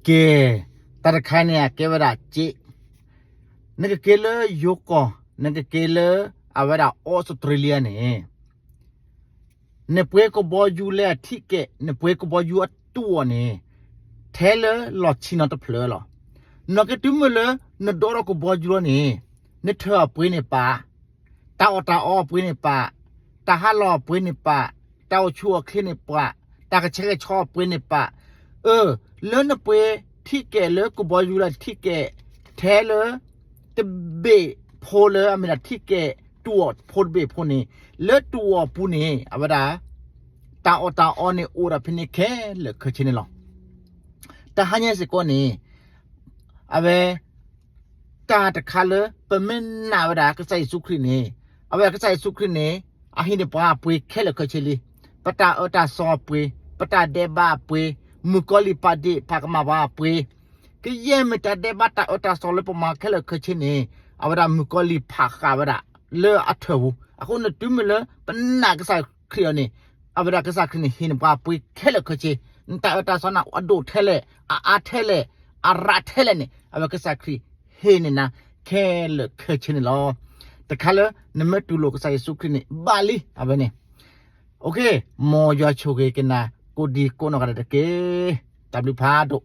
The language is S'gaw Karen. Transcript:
ကဲ, တၢ်တခါန့ၣ် အကဲဝဲဒၣ်စ့, နကက့ၤလၢယိၤကီၢ်, နကက့ၤလၢအဝဲဒၣ်အီစထြ့လယါန့ၣ်, နပှ့ၤကဘီယူၤလၢအထံးကဲး, နပှ့ၤကဘီယူၤအတူၢ်အီၤန့ၣ်, ထဲလၢလီၢ်ဆံနီတဖျၢၣ်လီၤ. နီၢ်က့ၤတုၤမုၢ်လၢ နဒိးထီၣ်ကဘီယူၤလီၤန့ၣ်, နထၢၣ်အပှ့ၤန့ၣ်ပာ်, တၢ်အီၣ်တၢ်အီအပှ့ၤန့ၣ်ပာ်, တၢ်ဟးလီၢ်အပှ့ၤန့ၣ်ပာ်, တၢ်အိၣ်ဆူၣ်အိၣ်ချ့န့ၣ်ပာ်, တၢ်ကဆှဲကဆှီအပှ့ၤန့ၣ်ပာ်, အၢ, လၢနပှ့ၤထံးကဲးလၢကဘီယူၤလၢထံးကဲး, ထဲလၢ တဘ့ၣ်ဖိလၢအမ့ၢ်ဒၣ်ထံးကဲးတူၢ်အီၤဖိတဘ့ၣ်ဖိန့ၣ်, လၢတူၢ်အီၤပူၤန့ၣ် အဝဲဒၣ် တၢ်အီၣ်တၢ်အီန့ၣ်အိၣ်ဒၣ်ဖဲန့ၣ်ခဲလၢာ်ခဲဆ့န့ၣ်လီၤ. တၢ်ဟါညါစ့ၢ်ကီးန့ၣ်, အဝဲ တၢ်တခါလၢ ပမ့ၢ်နာ်ဝဲဒၣ်ကစၢ်ယ့ၣ်ၡူးခရံာ်န့ၣ်, အဝဲဒၣ်ကစၢ်ယ့ၣ်ၡူးခရံာ်န့ၣ် အဟံးန့ၢ်ပှၤအပှ့ၤခဲလၢာ်ခဲဆ့လံ. ပတၢ်အၢတၢ်သီအပှ့ၤ, ပတၢ်ဒဲးဘးအပှ့ၤ, မုၣ်ကီၤလံၢ်ဖးဒ့ၣ်ဖးကမၣ်ပှၤအပှ့ၤ, ကယဲၢ်မ့ၢ်တၢ်ဒဲးဘးတၢ်အၢတၢ်သီလၢပမၤခဲလၢာ်ခဲဆ့န့ၣ်, အဝဲဒၣ်မုၣ်ကီၤလံၢ်ဖးဃာ်ဝဲဒၣ် လၢအထၢၣ်ပူၤ. အဃိန့ၣ်တုၤမ့ၢ်လၢ ပနာ်ကစၢ်ခရံာ်အီၤန့ၣ်, အဝဲဒၣ်ကစၢ်ခရံာ်န့ၣ် ဟ့ၣ်န့ၢ်ပှၤအပှ့ၤခဲလၢာ်ခဲဆ့, နတၢ်အၢတၢ်သီန့ၣ် အဒိၣ်ထဲလဲၣ်, အအါထဲလဲၣ်, အရးထဲလဲၣ်န့ၣ် အဝဲကစၢ်ခရံာ်ဟ့ၣ်န့ၢ်နၤ ခဲလၢာ်ခဲဆ့န့ၣ်လီၤ. တခါလၢ နမ့ၢ်တူၢ်လိာ်ကစၢ်ယ့ၣ်ၡူးခရံာ်န့ၣ် ဘၣ်လံ အဝဲန့ၣ်. မ်ယွၤဆိၣ်ဂ့ၤက့ၤနၤ ကိးဒံကိးနီၢ်ဂၤဒဲးတက့ၢ်. တၢ်ဘျုးဖးဒိၣ်.